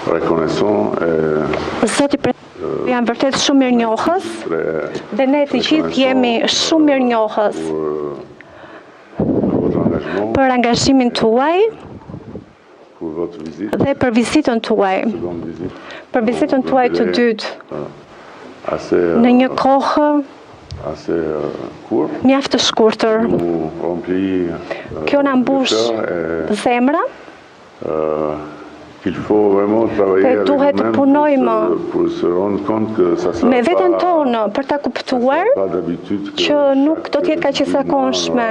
Reconnaissant Zoti president, jam vërtet shumë mirënjohës dhe ne të gjithë jemi shumë mirënjohës për angazhimin tuaj dhe për vizitën tuaj. Për vizitën tuaj të dytë në një kohë mjaft të shkurtër. Kjo na mbush zemra Dhe duhet të punojmë me veten tonë për ta kuptuar që nuk do të jetë kaq e zakonshme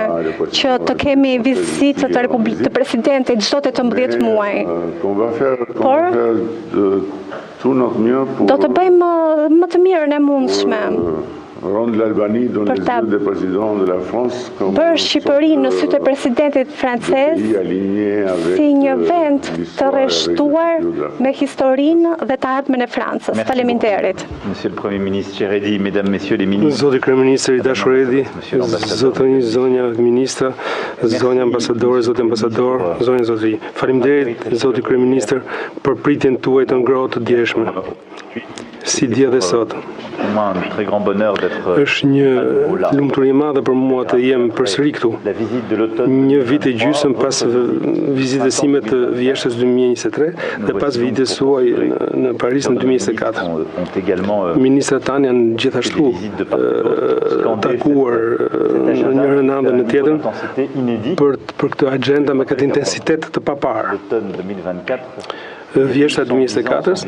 që të kemi vizitë të Republikës të presidentit çdo 18 muaj. Por do të bëjmë më të mirën e mundshme për ta bërë Shqipërinë në sytë e presidentit francez si një vend të rreshtuar me historinë dhe të ardhmen e Francës. Faleminderit. Monsieur le Premier ministre cher Edi, mesdames, messieurs les ministres. Zoti kryeministër i dashur Edi, zotërinj, zonja ministra, zonja ambasadore, zoti ambasador, zonja zotërinj. Faleminderit zoti kryeministër për pritjen tuaj të ngrohtë të djeshme. Si dje dhe sot. Është një lumturi e madhe për mua të jem përsëri këtu. Një vit e gjysmë pas vizitës sime të vjeshtës 2023 dhe pas vizitës suaj në Paris në 2024. Ministrat tanë janë gjithashtu takuar në njërën anë dhe në tjetrën për për këtë agenda me këtë intensitet të paparë. Vjeshta 2024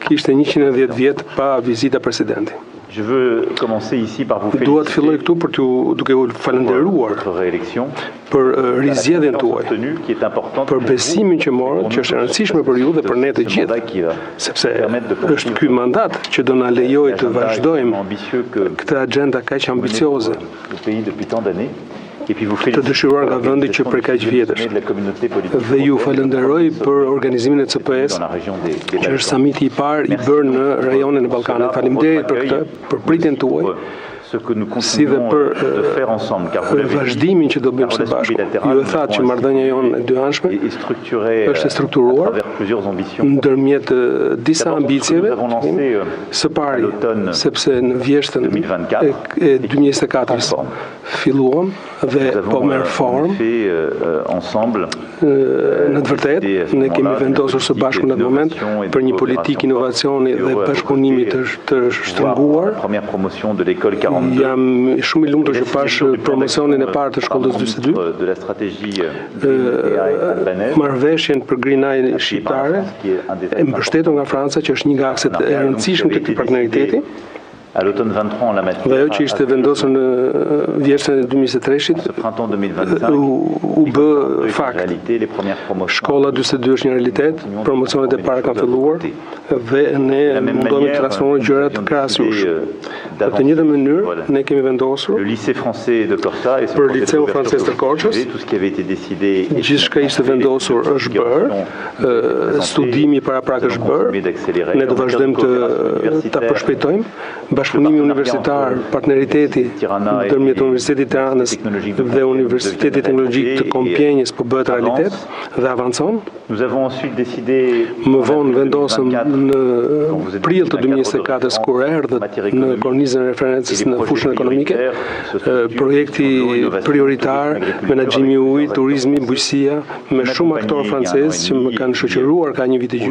kishte 110 vjet pa vizita presidenti. Dua të filloj këtu për t'ju duke u falënderuar për rizgjedhjen tuaj, për besimin që morët, që është e rëndësishme për ju dhe për ne të gjithë, sepse është ky mandat që do na lejojë të vazhdojmë këtë agenda kaq ambicioze të dëshiruar nga vendi që prej kaq vjetësh. Dhe ju falënderoj për organizimin e CPE-s, që është samiti i parë i bërë në rajonin e Ballkanit. Faleminderit për këtë, për pritjen tuaj, si dhe për vazhdimin që do bëjmë së bashku. Ju e thatë që marrëdhënia jonë e dyanshme është e strukturuar ndërmjet disa ambicieve, së pari, sepse në vjeshtën e 2024-s filluam dhe po merr formë. Në të vërtetë, ne kemi vendosur së bashku në atë moment për një politikë inovacioni dhe bashkëpunimi të të shtrënguar. Jam shumë i lumtur që pashë promocionin e parë të shkollës 42, marrëveshjen për Green Eye shqiptare, e mbështetur nga Franca, që është një nga akset e rëndësishme të këtij partneriteti. Dhe ajo që ishte vendosur në vjeshtën e 2023-shit u, u bë fakt. Shkolla 42 është një realitet, promocionet e para kanë filluar dhe ne mundohemi të transformojmë gjërat krahas jush. Në të njëjtën mënyrë, ne kemi vendosur për liceun francez të Korçës, gjithçka ishte vendosur është bërë, studimi paraprak është bërë, ne do vazhdojmë të ta përshpejtojmë. Bashkëpunimi universitar, partneriteti ndërmjet Universitetit të Tiranës dhe Universitetit Teknologjik të Kompienjës po bëhet realitet dhe avancon. Më vonë vendosëm në prill të 2024-s kur erdhët në kornizën e referencës në fushën ekonomike, projekti prioritar, menaxhimi i ujit, turizmi, bujqësia, me shumë aktorë francezë që më kanë shoqëruar ka një vit e gjysmë.